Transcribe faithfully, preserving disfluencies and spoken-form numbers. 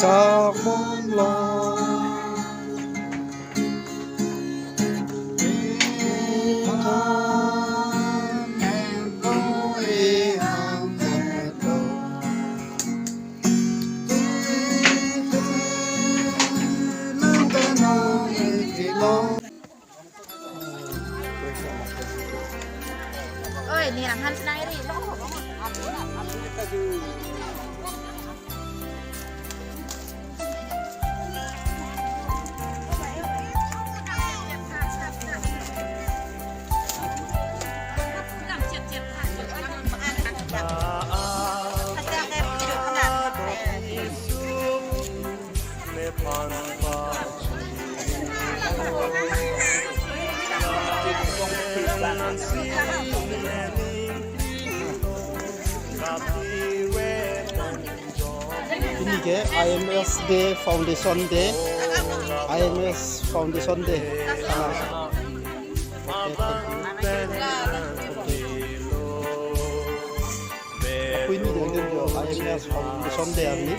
Chak mong lo. Oi, ni rang han senang iri. Pini ke I M S Day, Foundation Day, I M S Foundation Day. Ah. Okay, thank you. Okay. Pini ke I M S Foundation Day arni.